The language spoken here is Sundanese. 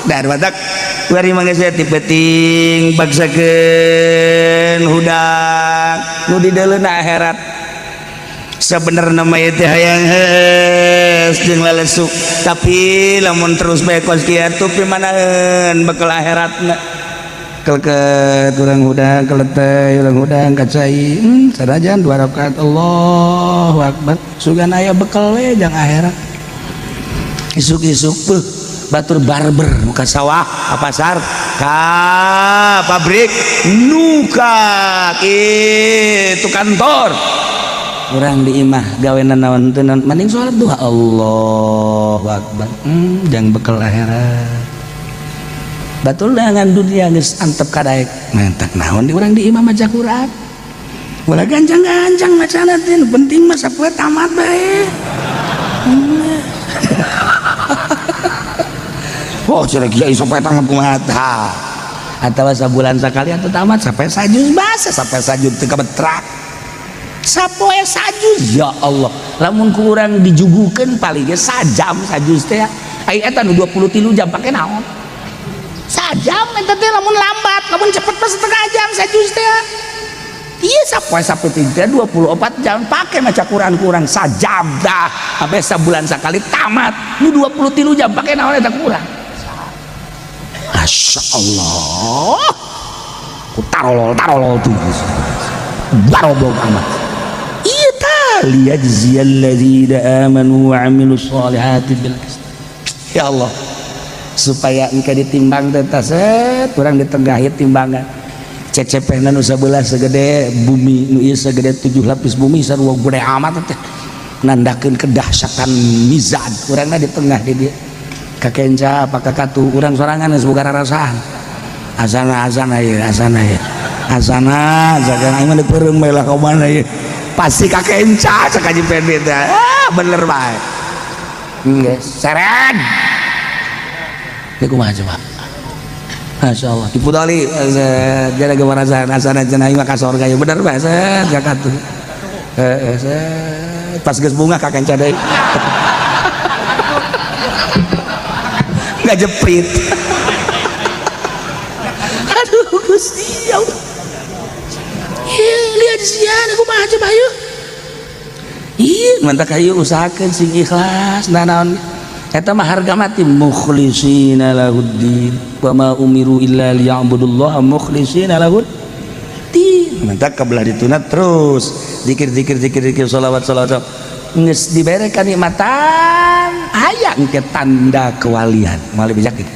Dar batak bari mah geus ti peuting paksakeun hudang nu dideuleuna akhirat. Sebenarnya mah ieu teh hayang heus jeung lalesu, tapi lamun terus bae kos kieu pimanaeun bekal akhiratna. Keleket urang hudang, keletey urang hudang kacai, sanajan dua rakaat Allahu akbar, sugan aya bekal we jang akhirat. Isuk-isuk beuh batur barber muka sawah ka pasar ka pabrik nuka itu kantor. Urang di imah gawe naon teu naon, mending sholat duha Allahu akbar, jang bekal akhirat. Batul dengan dunia geus antep kadaek mentak naon di urang di imah maca Quran ulah gancang-gancang macana teh, nu penting mah sapoe tamat bae. Oh, cenah kiai sampai tamat kumaha tah, atawa sabulan sakali atau tamat sampai sajuz, basa sampai sajuz teu kabetrak sapoe sajuz. Ya Allah, lamun ku urang dijugukeun paling ge sajam sajuz teh, ai eta nu 23 jam pake naon sajam eta teh? Lamun lambat, lamun cepet mah setengah jam sajuz teh. Iya, sapoe sapeting teh 24 jam pake maca Quran kurang sajam dah, sampai sabulan sekali tamat. Nu 23 jam pake naon eta kurang? Masya Allah, ku tarolol tarolol tuh baroblok amat. Iya ta, liyajziyal ladzina amanu wa amilus solihati bil qist. Ya Allah, supaya engke ditimbang teh set kurang ditengahi timbangan cecepehna nu sabelah segede bumi, nu ieu segede 7 lapis bumi, sarua gede amat teh, nandakeun kedahsyatan mizan. Urangna di tengah di dieu kakenca apa kakatu urang sorangan geus boga rarasaan. Asana asana ieu, asana ieu, asana asana aing mah peureum bae lah ka mana ieu, pasti kakenca cek Haji Pendi teh. Ah, bener bae geus seren. Ieu kumaha coba? Masya Allah, diputali jadi gemarasan asana cenah aing mah ka sorga ieu, bener bae set kakatu. Heeh, set pas geus bunga kakenca deui nggak jeprit. Aduh Gusti ya Allah. Lihat sian aku mah coba yuk. Iya, mantap kayu usahakan sing ikhlas. Nah, naon eta mah harga mati, mukhlisina lahuddin wa ma umiru illa liya'budullaha mukhlisina lahuddin. Mantap kebelah dituna terus zikir zikir zikir zikir sholawat sholawat geus dibere kanikmatan aya engke tanda kewalian moal bijak gitu.